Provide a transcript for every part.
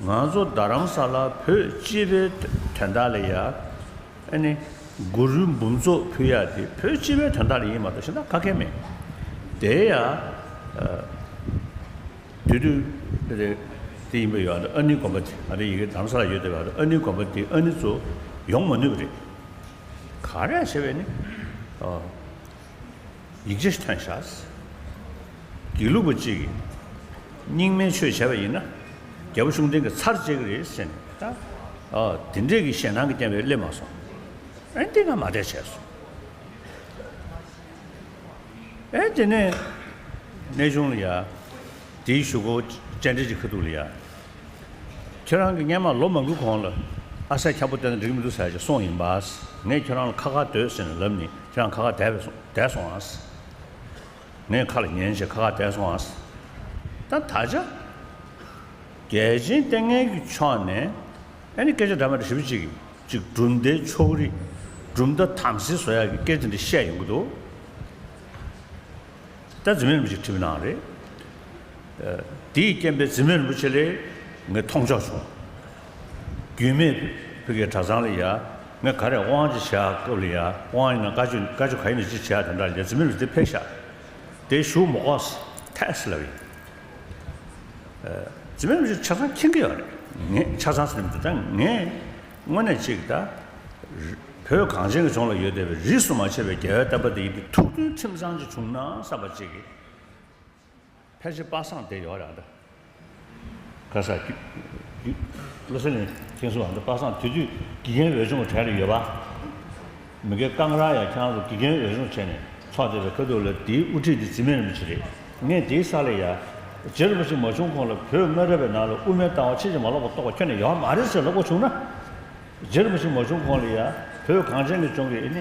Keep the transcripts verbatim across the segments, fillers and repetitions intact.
ང་ཚོ་རྡ་རམ་ས་ལ་བོད་སྤྱི་པའི་དོན་དག་ལ་ཡ། ཨ་ནི་གུ་རུའི་འབུམ་ཚོགས་ཕུལ་ཡ་དེ་བོད་སྤྱི་པའི་དོན་དག་ལ་ཡིན་མ་གཏོགས་གཞན་དག་ག་གེ་མེད། དེ་ཡ། ཨ། དུས་དུས་དེ་དེ་ཡིན་པ་ཡོད་ཨ་ནི་དགོན་པ་དེ་ང་རའི་ཡི་གེ་རྡ་རམ་ས་ལ་ཡོད་དེ་བ་ཨ་ནི་དགོན་པ་དེ་ཨ་ནི་ཚོ་ཡོང་མ་ནུས་པ་རེད། ག་རེ་བྱས་པས་ནི། ཨ། ཡིག་ཆ་ཞིག་ཐོན་ཤག་དགེ་ལུགས་པ་གཅིག་གིས་རྙིང་མའི་ཆོས་བྱས་པ་ཡིན་ན། རྒྱལ་པོ་ཤུགས་ལྡན་གྱི་ཚར་བཅད་ཀྱི་རེད་ཟེར་ནས་ད། ཨ། དེ་འདྲས་ཀྱི་ཞེད་སྣང་གི་རྐྱེན་པས་སླེབས་མ་སོང་། ཨེ་འདི་ང་མ་བསྡད་བྱས་སོང་། ཨེ་དེ་ནས་གནས་ཆུང་ལ་ཡ། དེའི་གཞུག་གུ་བཅར་འདྲི་གཅིག་ཁ་ཐུག་ལ་ཡ། ཁྱོད་རང་གིས་སྔན་མ་ལོ་མང་པོའི་གོང་ལ་ཨ་སའི་འཁྱག་པོ་བསྟན་ན་འགྲིག་མི་འདུག་ཟེར་ཅིག་གསུངས་ཡིན་པ། ངས་ཁྱོད་རང་ལ་ཁ་ཁ་སྡོད་ཟེར་ནས་ལབ་ནས་ཁྱོད་རང་ཁ་ཁ་བསྡད་པས་སོང་བསྡད་སོང་ཨ། ངས་ཁ་ལ་ཉན་བྱས་ཁ་ཁ་བསྡད་སོང་ཨ། ད་ད་ཆ། རྒྱལ་ཆེན་ལྟས་ངན་གྱི་ཕྱོགས་ནས་ཨ་ནི་སྐད་ཆ་འདྲ་མི་འདྲ་ཞེ་པོ་ཅིག་ཅིག་གྲུབ་མཐའི་ཕྱོགས་རིས། གྲུབ་མཐའ་དམ་སྲི་བཟོ་ཡག་གི་སྐད་ཆ་འདི་བཤད་ཡོང་གི་འདུག་ད་འཛིན་མེད་རིན་པོ་ཆེས་འཁྲིད་པའི་ནང་རེད། ཨ། དེའི་རྐྱེན་པས་འཛིན་མེད་རིན་པོ་ཆེ་ལ་ངས་མཐོང་ཆོག་བྱུང་། རྒྱུད་སྨད་ཕ་གིའི་གྲྭ་ཚང་ལ་ཡ་ངས་ག་རེ་དབང་ཅིག་བྱེད་ཡག་སྐབས་ལ་ཡ་དབང་ཡིན་ན་བཀའ་ཆོས་བཀའ་ཆོས་ག་ཡིན་ན་ཅིག་བྱེད་ཡག་དེ་འདྲ་ལ་ཡ་འཛིན་མེད་རིན་པོ་ཆེ་ཕེབས་ཤག་དེ་ཞུ་མི་དགོས་ཐལ་ཟེར་ལབ་ཡིན། ཨ། འཛིན་མེད་རིན་པོ་ཆེ་ཆ་ཚང་མཁྱེན་གྱི་ཡོད་རེད། ངས་ཆ་ཚང་ཟེར་ནས་མི་འདུག་ད་ངས་དངོས་གནས་ཅིག་ད། བོད་གངས་ཅན་གྱི་ལྗོངས་ལ་ཡོད་བསྡད་པའི་རིས་སུ་མ་ཆད་པའི་རྒྱལ་བའི་བསྟན་པ་འདི་ཡིན་དུས་ཐུགས་མཐུན་ཁྲིམས་གཙང་ཅིག་བྱུང་ན་བསམ་པ་ཅིག་གིས། ཕལ་ཆེར་པ་སངས་བསྡད་ཡོད་རེད་ད། ག་ས་རྒྱུ་རྒྱུ་བློ་གསལ་གླིང་མཁྱེན་སོང་ཨ། ད་པ་སངས་དུས་དུས་དགེ་རྒན་འོས་སྦྱོང་གྲས་ལ་ཡོད་པ། མི་འགའི་རྐང་རང་ཡང་ཁྱེད་རང་ཚོ་དགེ་རྒན་འོས་སྦྱོང་བྱས་ནས་ཚོགས་བསྡད་པའི་ཁ་ཐུག་ལ་དེའི་དབུ་ཁྲིད་དེ་འཛིན་མེད་རིན་པོ་ཆེ་རེད། ངས་དེའི་ས་ལ་ཡ། རྗེ་རིན་པོ་ཆེ་མ་བྱུང་གོང་ལ་བོད་སྨན་རབས་པའི་ནང་ལ་དབུ་མའི་ལྟ་བ་ཕྱིན་ཅི་མ་ལོག་པ་རྟོགས་པ་ཁྱོན་ནས་ཡོད་མ་རེད་ཟེར་ལབ་དགོས་བྱུང་ན། རྗེ་རིན་པོ་ཆེ་མ་བྱུང་གོང་ལ་ཡ། བོད་གངས་ཅན་གྱི་ལྗོངས་ཀྱི་ཨེ་ནི།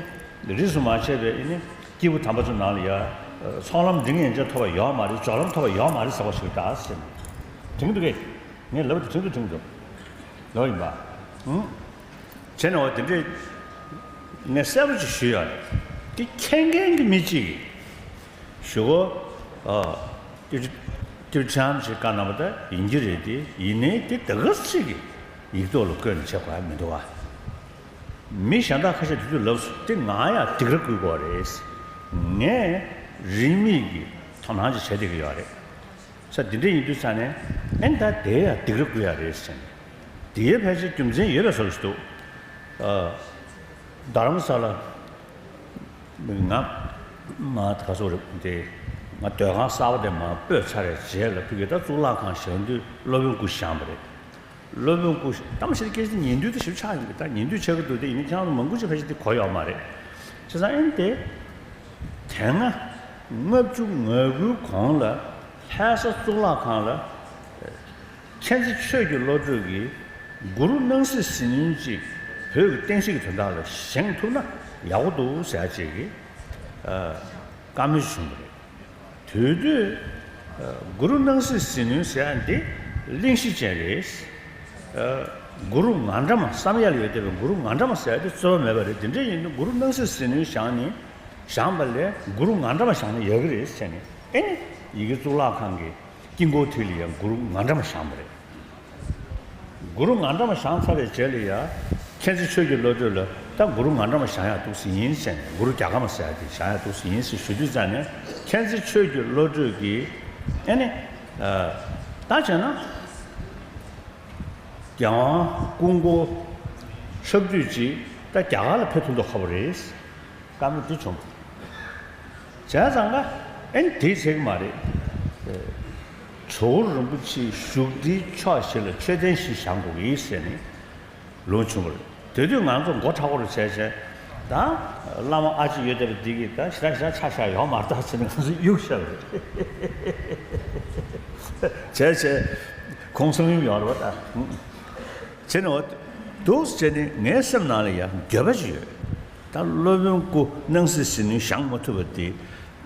རིས་སུ་མ་ཆད་པའི་ཨེ་ནི། སྐྱེས་བུ་དམ་པ་ཚོའི་ནང་ལ་ཡ། ཚོགས་ལམ་འབྲིང་ཡན་ཆད་ཐོབ་པ་ཡོད་མ་རེད། སྦྱོར་ལམ་ཐོབ་པ་ཡོད་མ་རེད་ཟེར་བ་ཞིག་རེད་ད་ཟེར། དྲན་གྱི་འདུག་གས། ངས་ལབ་དེ་དྲན་དུ་དྲན་གྱི་འདུག་ལོ་ཡིན་པ། ཨང་། བྱས་ནས་འོ་དེ་འདྲས། ངས་གསལ་པོ་ཅིག་ཞུས་ཡོད་རེད། དེ་མཁྱེན་མཁན་གྱི་མི་གཅིག་གིས། ཞུ་གོ། ཨ། ཏིབ་ཏིབ་ཆམ་ཞིག་བཀའ་གནང་བ་ད་ཡིན་གྱི་རེད་དེ། ཡིན་ནའི་དེ་ད་ག་ཚོད་ཀྱི་ཡིག་ཐོག་ལ་བཀོད་ནས་བྱེད་དགོས་ཡ་མི་འདུག་བ། མི་གཞན་དག་ཁ་ཤས་དེ་དུས་ལབ་སོང་། དེ་ང་ཡང་སྡིགས་ར་བསྐུལ་དགོས་རེད། ངས་རིན་མེད་ཀྱི་དོ་སྣང་ཅིག་བྱས་བསྡད་ཀྱི་ཡོད་རེད། ས་འདི་འདྲ་ཡིན་དུས་ཙང་ནས་ཨེ་ད་དེ་ཡང་སྡིགས་ར་བསྐུལ་ཡ་རེད་ཟེར་ནས། དེའི་ཕལ་ཆེར་རྒྱུ་མཚན་ཡོད་པའི་བཟོ་འདྲ་ཞིག་འདུག་ཨ། རྡ་རམ་ས་ལ། ང་། མ་ག་ཚོད་རེད་དེ། ང་སྡོད་ཁང་གསར་པ་དེ་མར་སྤོས་ཚར་བའི་རྗེས་ལ་ཕ་གི་ད་གཙུག་ལག་ཁང་བཞེངས་དུས་སློབ་དཔོན་སྐུ་བཞེངས་པ་རེད། སློབ་དཔོན་སྐུ་གཏམ་བཤད་སྐད་ཆ་ཉན་དུས་ད་ཞིབ་ཆགས་ཡོང་གི། ད་ཉན་དུས་ཆགས་ཀྱི་འདུག་དེ་ཡིན་ན་ཁྱེད་རང་ཚོ་མང་པོ་ཅིག་ཕལ་ཆེར་དེ་གོ་ཡོད་མ་རེད། བྱས་ཙང་ཨེ་དེ། དེ་སྔ་ལྔ་བཅུ་ང་དགུའི་གོང་ལ་ལྷ་ས་གཙུག་ལག་ཁང་ལ། མཁྱེན་བརྩེ་ཆོས་ཀྱི་བློ་གྲོས་ཀྱིས་གུ་རུ་སྣང་སྲིད་ཟིལ་གནོན་ཅིག་བོད་ཀྱི་བསྟན་སྲིད་ཀྱི་དོན་དག་ལ་བཞེངས་ཐུབ་ན་ཡག་པོ་འདུག་ཟེར་ཡ་ཅིག་གི། ཨ། བཀའ་མོལ་བྱུང་བ་རེད། དེ་དུས། ཨ། གུ་རུ་སྣང་སྲིད་ཟིལ་གནོན་ཟེར་ཡ་འདི་གླེང་གཞི་ཅན་རེད། ཨ། གུ་རུ་ང་འདྲ་མ་བསམ་ཡས་ལ་ཡོད་བསྡད་པའི་གུ་རུ་ང་འདྲ་མ་ཟེར་ཡ་དེ་རྩོད་པ་མེད་པ་རེད། དེ་འདྲ་ཡིན་དུས་གུ་རུ་སྣང་སྲིད་ཟིལ་གནོན་བཞེངས་ནས་བཞེངས་པ་ལས་གུ་རུ་ང་འདྲ་མ་བཞེངས་ན་ཡག་གི་རེད་ཟེར་ནས་ཨེ་ནི་ཡི་གེ་གཙུག་ལག་ཁང་གི་དཀྱིལ་འཁོར་དེ་ལ་ཡང་གུ་རུ་ང་འདྲ་མ་བཞེངས་པ་རེད། གུ་རུ་ང་འདྲ་མ་བཞེངས་ཚར་བའི་རྗེས་ལ་ཡང་མཁྱེན་བརྩེ་ཆོས་ཀྱི་བློ་གྲོས་ལ་ད་གུ་རུ་ང་འདྲ་མ་བཞེངས་ཡག་འདུག་སེ་ཡིན་ཟེར་ནས། གུ་རུ་རྒྱ་གར་མ་ཟེར་ཡག་དེ་བཞེངས་ཡག་འདུག་སེ་ཡིན་ཟེར་ཞུ་དུས་ཙང་ནས་མཁྱེན་བརྩེ་ཆོས་ཀྱི་བློ་གྲོས་ཀྱིས་ཨེ་ནི། ཨ། ད་བྱས་ན། རྒྱལ་དབང་སྐུ་འཁོར་ཞབས་རྒྱུད་ཅིག་ད་རྒྱ་གར་ལ་ཕེབས་ཐུབ་མདོག་ཁ་པོ་རེད། བཀའ་མོལ་འདི་བྱུང་། བྱས་ཙང་ཀ་ཨེ་ནི་དེའི་ཚེ་གི་མ་རེད། ཇོ་བོ་རིན་པོ་ཆེའི་བཞུགས་ཁྲིའི་ཕྱོགས་བཞི་ལ་མཆོད་རྟེན་ཞིག་བཞེངས་དགོས་ཀྱི་ཟེར་ནས་ལུང་བྱུང་བ་རེད། དེ་དུས་ང་ཚོ་མགོ་མཁྲེགས་པོ་རུ་བྱས་བྱས། ད་བླ་མ་ཨ་ཅེ་ཡོད་བསྡད་པ་འདི་གིས་ད་ཞེ་དྲག་ཞེ་དྲག་ཆ་བཞག་ཡོད་མ་རེད་ད་ཟེར་ནས་ང་ཚོ་གཡུག་བཞག་པ་རེད། བྱས་བྱས་ཁོང་གསང་ཡུམ་ཡོང་རེད་པ་ད། བྱས་ནས་འོ། འདུག་བྱས་ནས་ངའི་སེམས་ནང་ལ་ཡང་འགྱོད་པ་ཅིག་ཡོད། ད་སློབ་དཔོན་སྐུ་སྣང་སྲིད་ཟིལ་གནོན་བཞེངས་མ་ཐུབ་པ་དེ། ད་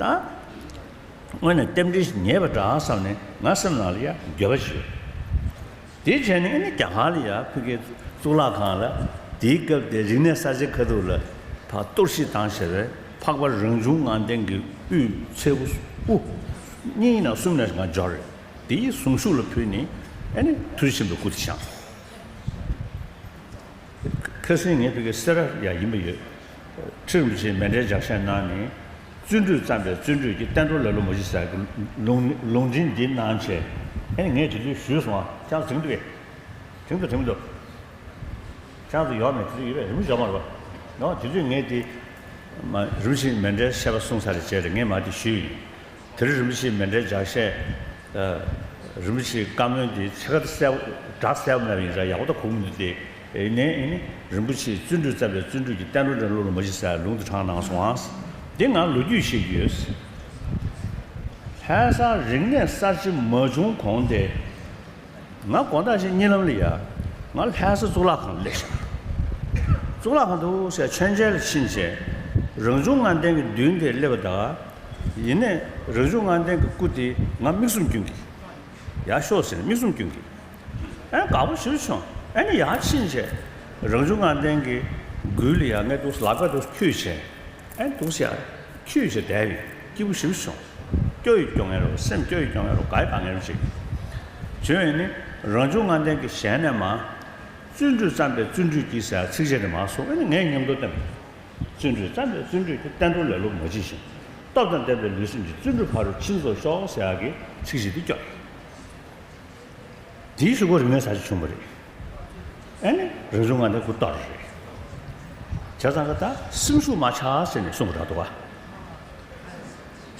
དངོས་གནས་རྟེན་འབྲེལ་ཞིག་ཉེས་པ་འདྲ་བསམ་ནས་ང་སེམས་ནང་ལ་ཡང་འགྱོད་པ་ཅིག་ཡོད། དེ་བྱས་ནས་ཨ་ནི་རྒྱ་གར་ལ་ཡང་ཕ་གིའི་གཙུག་ལག་ཁང་ལ་དེའི་སྐབས་དེ་རིག་གནས་གསར་བརྗེ་ཁ་ཐུག་ལ་ཕར་གཏོར་བཤིག་བཏང་བྱས་པའི་འཕགས་པ་རང་བྱུང་ངང་ལྡན་གྱི་དབུའི་མཚེའུ་དབུ་གཉིས་ནས་གསུམ་ནས་ང་འབྱོར་རེད། དེའི་གཟུངས་གཞུག་ལ་ཕུལ་ནས་ ཨ་ནི་ཐུགས་རྗེ་ཆེན་པོའི་སྐུ་དེ་བཞེངས། ཁ་སང་ངས་ཕ་གི་སེ་ར་ཡ་ཡིན་པ་ཡོད། ཁྲི་རིན་པོ་ཆེས་མཎྜལ་ལྗགས་བཤད་གནང་ནས། བརྩོན་འགྲུས་བརྩམས་པས་བརྩོན་འགྲུས་ཀྱི། བསྟན་འགྲོར་ལེ་ལོ་མ་བྱེད་ཟེར་གྱི་ལུང་ལུང་འདྲེན་འདི་གནང་བྱས། ཨ་ནི་ངས་དེ་དུས་ཞུས་སོང་ཨ། ཁྱེད་ཚོ་དྲན་འདུག་གས། དྲན་འདུག་དྲན་མི་འདུག་ཁྱེད་ཚོ་ཡོད་མེད་དེ་དུས་ཡོད་པས་རིན་པོ་ཆེ་ཡོད་མ་རེད་པ། ཡང་དེ་དུས་ངས་དེ་མ་རིན་པོ་ཆེས་མཎྜལ་བཤད་པ་གསུངས་ཚར་རྗེས་ལ་ངས་མ་དེ་ཞུས་ཡིན། དེ་རིང་རིན་པོ་ཆེའི་མཎྜལ་ལྗགས་བཤད། ཨ། རིན་པོ་ཆེའི་བཀའ་མོལ་འདི་ཕྱེད་ཀ་གསལ་པོ་སྒྲ་གསལ་པོ་མེད་པ་ཡིན་ཙང་ཡག་པོ་ད་གོ་གི་མི་འདུག་སྟེ། ཨེ་ནས་ཨེ་ནི་རིན་པོ་ཆེས་བརྩོན་འགྲུས་བརྩམས་པས་བརྩོན་འགྲུས་ཀྱི། བསྟན་འགྲོར་ལེ་ལོ་མ་བྱེད་ཟེར་ལུང་དུ་དྲངས་གནང་སོང་ཨ། འདི་ང་ལོ་རྒྱུས་ཤིག་ཡོད། ལྷ་ས་རིག་གནས་གསར་བརྗེ་མ་བྱུང་གོང་དེ། ང་དགོང་དག་ཅིག་གཉིད་ལམ་ལ་ཡ། ང་ལྷ་ས་གཙུག་ལག་ཁང་སླེབས་ཤག་གཙུག་ལག་ཁང་དུ་ཟེར་མཆོད་མཇལ་ལ་ཕྱིན་བྱས། རང་བྱུང་ལྔ་ལྡན་གྱི་མདུན་དེར་སླེབས་པ་དང་། ཡིན་ནས་རང་བྱུང་ལྔ་ལྡན་གྱི་སྐུ་དེ་ང་མིག་ཟུང་སྐྱོན་གྱིས། ཡར་ཤོག་ཟེར་ནས་མིག་ཟུང་སྐྱོན་གྱིས། ཨ་ནི་དགའ་པོ་ཞེ་པོ་བྱུང་། ཨ་ནི་ཡར་ཕྱིན་བྱས། རང་བྱུང་ལྔ་ལྡན་གྱི་མགུལ་ལ་ཡ་ངས་འདུག་ལག་པ་འདུག་འཁྱུད་བྱས། ཨེ་འདུག་ཟེར་ཡ། འཁྱུད་བྱས་བསྡད་པས་སྐྱིད་པོ་ཞེ་པོ་བྱུང་། སྐྱོ་ཡི་སྐྱོ་ངེས་རོ། སེམས་སྐྱོ་ཡི་སྐྱོ་ངེས་རོ། དགའ་ཡི་དགའ་ངེས་རོ་ཅིག་བྱུང་། ཡིན་ནི་རང་བྱུང་ལྔ་ལྡན་གྱི་ཞལ་ནས་མར། བརྩོན་འགྲུས་བརྩམས་པས་བརྩོན་འགྲུས་ཀྱི་ཟེར་ཡ་ཚིགས་བཅད་དེ་མར་གསུངས། ཨེ་ནི་ངས་མཉམ་དུ་བསྟན་པ། བརྩོན་འགྲུས་བརྩམས་པས་བརྩོན་འགྲུས་ཀྱི། བསྟན་འགྲོར་ལེ་ལོ་མ་བྱེད་ཅིང་། སྟོབས་དང་ལྡན་པའི་ལུས་སེམས་ཀྱི། བརྩོན་འགྲུས་ཕ་རོལ་ཕྱིན་རྫོགས་ཤོག་ཟེར་ཡ་གི་ཚིགས་བཅད་དེ་སྐྱོར། དེའི་གཞུག་གུ་རིག་གནས་གསར་བརྗེ་བྱུང་བ་རེད། ཨ་ནི་རང་བྱུང་ལྔ་ལྡན་སྐུ་གཏོར་རེད། བྱས་ཙང་ཀ་ད་སེམས་ཤུགས་མ་ཆག་ཟེར་ནས་གསུངས་པ་འདྲ་འདུག་ག་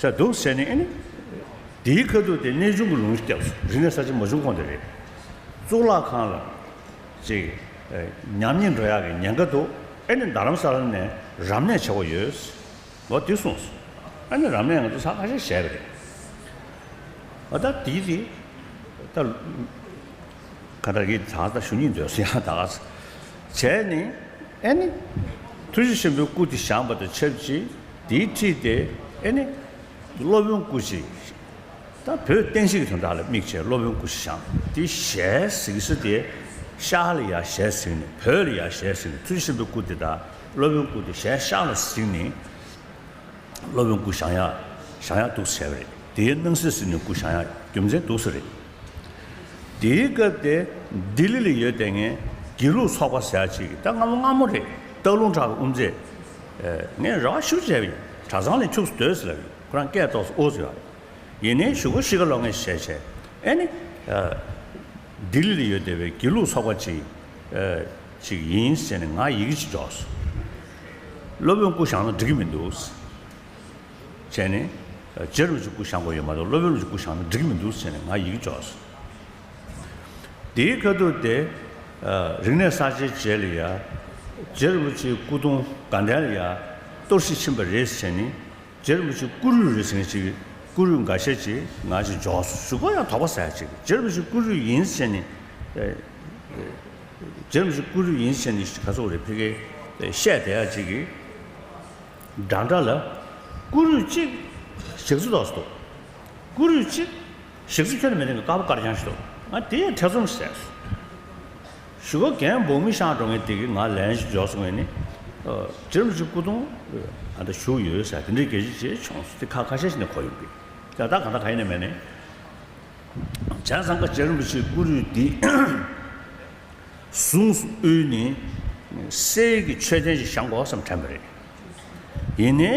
ཟེར་འདུག་ཟེར་ནས། ཨ་ནི་དེའི་ཁ་ཐུག་དེ་གནས་ཆུང་གི་ལུང་སྐྱབས་སུ་རིག་གནས་གསར་བརྗེ་མ་བྱུང་གོང་དེ་རེད། གཙུག་ལག་ཁང་ལ་ཅིག་ཉམས་ཉེས་འགྲོ་ཡག་གི་ཉེན་ཁ་འདུག་ཨ་ནི་རྡ་རམ་ས་ལ་ནས་རབ་གནས་བྱེད་དགོས་ཡོད། འོ་དེ་གསུངས་སོང་། ཨ་ནི་རབ་གནས་ང་ཚོ་ཚར་ཁ་ཤས་བྱས་པ་རེད། ཨ་ད་དེ་དེ་ད་ག་འདྲ་གི་ད་ད་ཞུ་སྙིང་འདོད་སོང་ཡང་ད་ག་བྱས་ནས། ཨ་ནི་ཐུགས་རྗེ་ཆེན་པོའི་སྐུ་དེ་བཞེངས་པ་དང་ཆབས་ཅིག་དེའི་འཁྲིས་དེ་ཨ་ནི་སློབ་དཔོན་སྐུ་ཅིག་ད་བོད་བསྟན་སྲིད་ཀྱི་དོན་དག་ལ་དམིགས་བྱས་སློབ་དཔོན་སྐུ་ཞིག་བཞེངས། དེ་ཞལ་གཟིགས་ས་དེ་ཤར་ལ་ཡར་ཞལ་གཟིགས་ནས། བོད་ལ་ཡར་ཞལ་གཟིགས་ནས། ཐུགས་རྗེ་ཆེན་པོའི་སྐུ་དེ་དང་སློབ་དཔོན་སྐུ་དེ་ཞལ་ཤར་ལ་གཟིགས་ནས། སློབ་དཔོན་སྐུ་བཞེངས་ཡག་བཞེངས་ཡག་འདུག་སེ་བྱས་པ་རེད། དེའི་སྣང་སྲིད་ཟིན་ནས་སྐུ་བཞེངས་ཡག་རྒྱུ་མཚན་འདུག་སེ་རེད། དེའི་སྐབས་དེ་ལྡི་ལི་ལ་ཡོད་བསྡད་མཁན་དགེ་ལུགས་ཚོགས་པ་ཟེར་ཡག་ཅིག་གིས། ད་སྔ་མོ་སྔ་མོ་རེད། སྟག་ལུང་བྲག་གི་དབུ་མཛད། ཨེ། ངས་རེ་བ་ཞེ་པོ་བྱས་པ་ཡིན། གྲྭ་ཚང་ལ་ཁྱུག་ཙམ་སྡོད་ཟེར་ལབ་ཡིན། ཁོ་རང་སྐད་ཏོག་ཙམ་ཨོ་ཙམ་ཡོད་རེད། ཡིན་ནའི་གཞུག་གུ་གཤིས་ཀ་ལོག་མཁན་བྱས་བྱས། ཨེ་ནི། ཨ། ལྡི་ལི་ལ་ཡོད་བསྡད་པའི་དགེ་ལུགས་ཚོགས་པ་ཅིག་ཨ། ཅིག་ཡིན་ཟེར་ནས་ང་ཡི་གེ་ཅིག་འབྱོར་སོང་། སློབ་དཔོན་སྐུ་བཞེངས་ན་འགྲིག་གི་མི་འདུག་ཟེར། བྱས་ནས། རྗེ་རིན་པོ་ཆེ་སྐུ་བཞེངས་དགོས་ཡོད་མ་གཏོགས་སློབ་དཔོན་རིན་པོ་ཆེ་སྐུ་བཞེངས་ན་འགྲིག་གི་མི་འདུག་ཟེར་ནས་ང་ཡི་གེ་འབྱོར་སོང་། དེའི་ཁ་ཐུག་དེ། ཨ། རིག་གནས་གསར་བརྗེའི་རྗེས་ལ་ཡ། རྗེ་རིན་པོ་ཆེའི་སྐུ་གདུང་དགའ་ལྡན་ལ་ཡ་གཏོར་བཤིག་ཕྱིན་པ་རེད་ཟེར་ནས། རྗེ་རིན་པོ་ཆེ་སྐུ་རུས་རེད་ཟེར་མཁན་ཅིག་སྐུ་རུས་འགའ་ཤས་ཅིག་ང་ཅིག་འབྱོར་སོང་། གཞུག་གུ་ཡང་དོགས་པ་ཟ་ཡ་ཅིག་རྗེ་རིན་པོ་ཆེ་སྐུ་རུས་ཡིན་ཟེར་ནས། ཨེ། རྗེ་རིན་པོ་ཆེ་སྐུ་རུས་ཡིན་ཟེར་ནས་ག་ཚོད་རེད། ཕ་གིར་བཤད་བསྡད་ཡ་ཅིག་གིས། འདྲ་འདྲ་ལ། སྐུ་རུས་གཅིག་ཞག་རྩི་ཏོག་ཙམ་འདུག་སྐུ་རུས་གཅིག་ཞག་རྩི་ཁྱོན་ནས་མེད་མཁན་གྱི་དཀར་པོ་དཀར་རྐྱང་ཞིག་འདུག་ང་དེ་ཡང་ཐེ་ཚོམ་ཟ་སོང་། གཞུག་གུ་རྒན་འབངས་མི་ཤང་འགྲོ་མཁན་དེ་གིས་ང་ལན་ཞིག་འབྱོར་སོང་ངས་ནི། ཨ། རྗེ་རིན་པོ་ཆེ་སྐུ་གདུང་ཨ་ད་བཞུགས་ཡོད་ཟེར། དེ་འདྲའི་སྐད་ཆ་ཅིག་བྱུང་སོང་། དེ་ཁ་ཁ་ཤས་ཤིག་ནས་གོ་ཡོང་གི། ད་ལྟ་གང་ལྟར་གང་ཡིན་ནས་མེད་ནས། བྱས་ཙང་ཀ་རྗེ་རིན་པོ་ཆེའི་སྐུ་རུས་འདི་གཟུངས་སུ་དབུལ་ནས་གསེར་གྱི་མཆོད་རྟེན་ཞིག་བཞེངས་དགོས་བསམ་དྲན་པ་རེད། ཡིན་ནའི་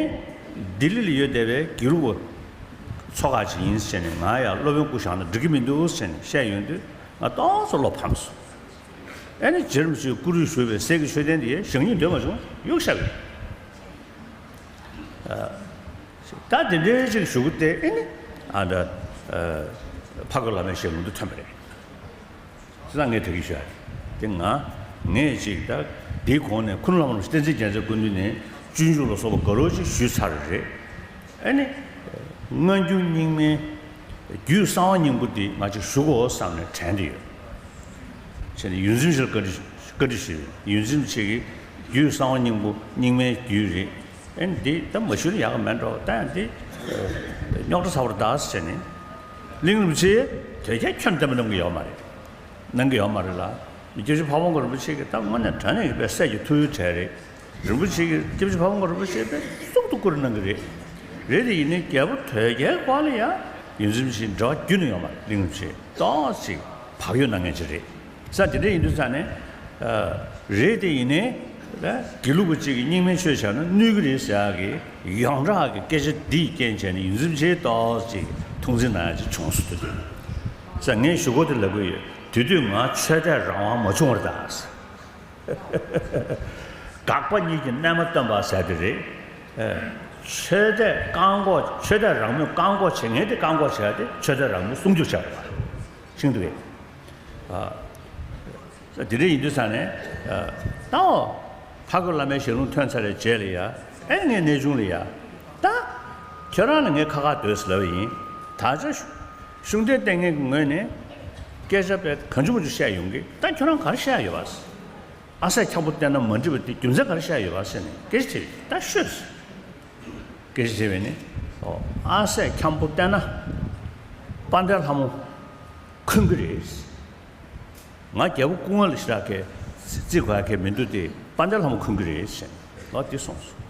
ལྡི་ལི་ལ་ཡོད་བསྡད་པའི་དགེ་ལུགས་པ་ཚོ་ཁག་ཅིག་ཡིན་ཟེར་ནས། ང་ཡང་སློབ་དཔོན་སྐུ་བཞེངས་ན་འགྲིག་གི་མི་འདུག་ཟེར་ནས་བཤད་ཡོང་དུས་ང་ཏོག་ཙམ་བློ་ཕམ་སོང་། ཨ་ནི་རྗེ་རིན་པོ་ཆེའི་སྐུ་རུས་བཞུགས་པའི་གསེར་གྱི་མཆོད་རྟེན་དེ་བཞེངས་སྙིང་འདོད་མ་བྱུང་། གཡུག་བཞག་པ་རེད། ཨ། ད་དེ་འདྲའི་ཅིག་གཞུག་གུ་དེ་ཨེ་ནི་ཨ་ད་ཨ་འཕགས་པའི་ལམ་ཡང་ཞེས་ལུང་དུ་ཐོན་པ་རེད། ཅི་ལ་ངས་དེ་གི་ཞུ་ཡ་དེ། ང་ངས་ཅིག་ད་དེའི་གོང་ནས་ཁུ་ནུ་བླ་མ་རིན་པོ་ཆེ་བསྟན་འཛིན་རྒྱལ་མཚན་སྐུ་མདུན་ནས་སྤྱོད་འཇུག་ལ་སོགས་པ་དགའ་རབ་ཅིག་ཞུས་ཚར་རེད། ཨེ་ནི་སྔ་འགྱུར་རྙིང་མའི་རྒྱུད་གསང་བ་སྙིང་པོ་འདི་ང་ཅིག་ཞུ་དགོས་བསམ་ནས་དྲན་གྱི་ཡོད། བྱས་ནས་ཡོངས་འཛིན་ཆེར་བཀའ་འདྲི་བཀའ་འདྲི་ཞུས། ཡོངས་འཛིན་ཆེ་གིས་རྒྱུད་གསང་བ་སྙིང་པོ་རྙིང་མའི་རྒྱུད་རེད། ཨེ་འདི་ད་མ་ཞུས་ན་ཡག་གི་མེད་འགྲོ། ད་ཡང་འདི་རྙོག་དྲ་ཚ་བོར་གདའ་ཟེར་བྱས་ནས། གླིང་རིན་པོ་ཆེས་དོལ་རྒྱལ་ཁྱོན་བསྟན་པ་གནང་གི་ཡོད་མ་རེད། གནང་གི་ཡོད་མ་རེད་ལ། སྐྱབས་རྗེ་ཕ་བོང་ཁ་རིན་པོ་ཆེ་གིས་ད་དངོས་གནས་དྲང་གནས་ཀྱི་དཔེ་སྲས་ཀྱི་ཐུགས་ཡོན་བྲལ་རེད། རིན་པོ་ཆེ་གིས་སྐྱབས་རྗེ་ཕ་བོང་ཁ་རིན་པོ་ཆེའི་དཔེ་གཙུག་ཏུ་བཀུར་གནང་གི་རེད། རེད་དེ་ཡིན་ནའི་རྒྱལ་པོ་དོལ་རྒྱལ་སྐོར་ལ་ཡང་ཡོངས་འཛིན་ཆེ་འབྲེལ་བ་རྒྱུན་ནས་ཡོད་མ་རེད། གླིང་རིན་པོ་ཆེ་ཏོག་ཙམ་ཅིག་བག་ཡོད་གནང་མཁན་ཅིག་རེད། ས་དེ་འདྲ་ཡིན་དུས་ཙང་ནས། ཨ། རེད་དེ་ཡིན་ནའི། ལ་དགེ་ལུགས་པ་གཅིག་གིས་རྙིང་མའི་ཆོས་བྱས་ན་གནོད་ཀྱི་རེད་ཟེར་ཡག་གི་ཡོངས་གྲགས་ཀྱི་སྐད་ཆ་འདིས་རྐྱེན་བྱས་ནས་ཡིན་ཙམ་ཞིག་ཏོག་ཙམ་ཐུགས་འཛིན་གནང་ཡག་ཅིག་བྱུང་སོང་། དེ་དུས་ས་ངས་ཞུ་སྒོ་དེ་ལབ་གི་ཡོད། དེ་དུས་ང་ཆོས་དད་རང་དབང་མ་བྱུང་བ་རེད་ད། དགག་པ་གཉིས་ཀྱི་རྣལ་མ་སྟོན་པ་ཟེར་དེ་རེད། ཨེ། ཆོས་དད་བཀག་འགོག་ཆོས་དད་རང་མོས་བཀག་འགོག་བྱེད་མཁན་དེ་བཀག་འགོག་བྱེད་ཡག་དེ་ཆོས་དད་རང་མོས་སྲུང་སྐྱོབ་བྱ་དགོས་པ། ཤེས་འདུག་གས། ཨ། དེ་འདྲ་ཡིན་དུས་ཙང་ནས། ཨ། ད་འོ། ཕ་གི་བླ་མའི་ཞལ་ལུང་ཐོན་ཚར་བའི་རྗེས་ལ་ཡ། ཨེ། ངས་གནས་ཆུང་ལ་ཡ། ད་ཁྱོད་རང་ལ་ངས་ཁ་ཁ་སྡོད་ཟེར་ལབ་པ་ཡིན། ད་ཆ་ཤུགས་ལྡན་ལྟས་ངན་གྱི་ངོས་ནས་སྐད་ཆ་དཔེ་གང་བྱུང་མང་བྱུང་བཤད་ཡོང་གི། ད་ཁྱོད་རང་ག་རེ་བཤད་ཡོད་པ། ཨ་སྲས་འཁྱམ་པོ་བསྟན་ན་མ་འགྲིག་པ་དེ་རྒྱུ་མཚན་ག་རེ་བཤད་ཡོད་པ་ཟེར་ནས་སྐད་ཆ་དྲིས། ད་ཤོད། སྐད་ཆ་དྲིས་པས་ནི། ཨོ། ཨ་སྲས་འཁྱམ་པོ་བསྟན་ན་དཔལ་ལྡན་ལྷ་མོ་འཁོན་གྱི་རེད། ང་རྒྱལ་པོ་སྐུ་ངོ་ལ་ཞེ་དྲག་གི་བརྩི་དགོས་ཡག་གི་མི་འདུག་སྟེ། དཔལ་ལྡན་ལྷ་མོ་འཁོན་གྱི་རེད་ཟེར་ནས་ལོ་དེ་གསུངས་སོང་